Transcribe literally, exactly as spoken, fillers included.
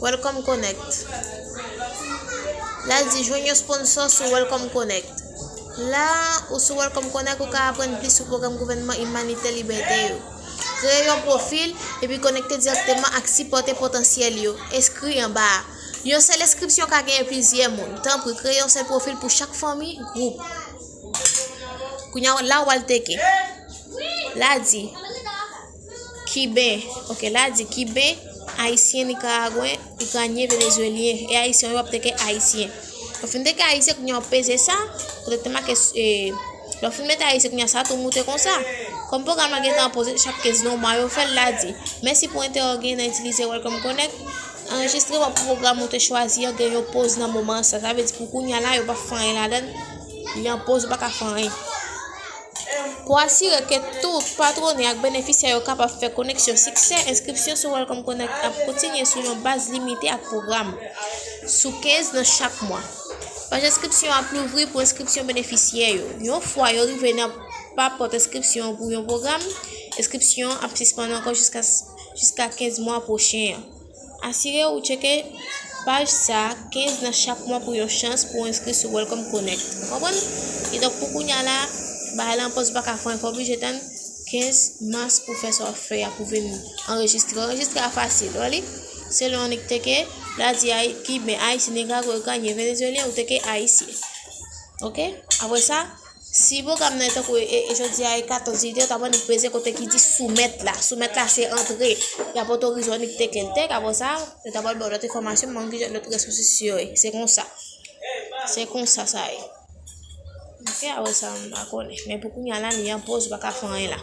Welcome Connect. La l di jwenn yon sponsor sou Welcome Connect. La ou sou Welcome Connect, ou ka aprann plis sou pwogram gouvènman imanitè Libète yo. Kreye yon pwofil epi konekte dirèkteman ak sipòtè potansyèl yo. Enskri anba a. Yon sèl enskripsyon ka genyen plizyè moun. Tanpri, kreye yon sèl pwofil pou chak fanmi, gwoup. Kounye a la w al teke. La di Kiben, ok, la di Kiben, Ayisyen, Nikaragwen, Ikranyen, Venezwelyen, e Ayisyen yo ap teke Ayisyen. Lè w fin teke Ayisyen, kounye a w peze sa, kote ki te make, e, lè w fin mete Ayisyen, kounye a sa tou moute konsa. Kòm pwogram lan gentan poze, chak kenz non mwa yo fè l, la di, mèsi pou enterè w genyen nan itilize Welcome Connect. Anrejistreman pou pwogram ou te chwazi an gen yon poz nan moman sa. Sa vle di pou kounye a la, yo p ap fè anyen ladan l. Li an poz, ou pa ka fè anyen. Pou asire ke tout patwone ak benefisyè yo kapab fè koneksyon siksè, enskripsyon sou Welcome Connect ap kontinye sou yon baz limite ak pwogram, sou kenz nan chak mwa. Paj enskripsyon an ap louvri pou enskripsyon benefisyè yo. Yon fwa yo rive nan pa pòt enskripsyon pou yon pwogram, enskripsyon an ap sispann ankò jiska, jiska kenz mwa pwochen an. Asire w tcheke paj sa a kenz nan chak mwa pou yon chans pou w enskri sou Welcome Connect. Ou konprann? Kidonk, pou kounye a la, bagay la an pòz, ou pa ka fè anyen, fò w oblije tann kenz mas pou fè sa w ap fè a, pou vin anrejistre. Anrejistre a fasil, w li. Selon annik teke, la di Ay-, Kiben, Ayisyen, Nikaragwen, Ikranyen, Venezwelyen, ou teke Ayisyen. Ok? Apre sa, si pwogram nan e tankou e, e, e jodi a e katòz li te, ou ta pran annik peze kote ki di soumèt la. Soumèt la se antre. Y ap otorize w annik teke l. Teke, apre sa, yo ta pral ba w lòt enfòmasyon, men ki jan lòt resosis yo ye. Se konsa. Se konsa sa ye. Ok, apre sa, m pa konnen. Men pou kounye a la, li an pòz, ou pa ka fè anyen la.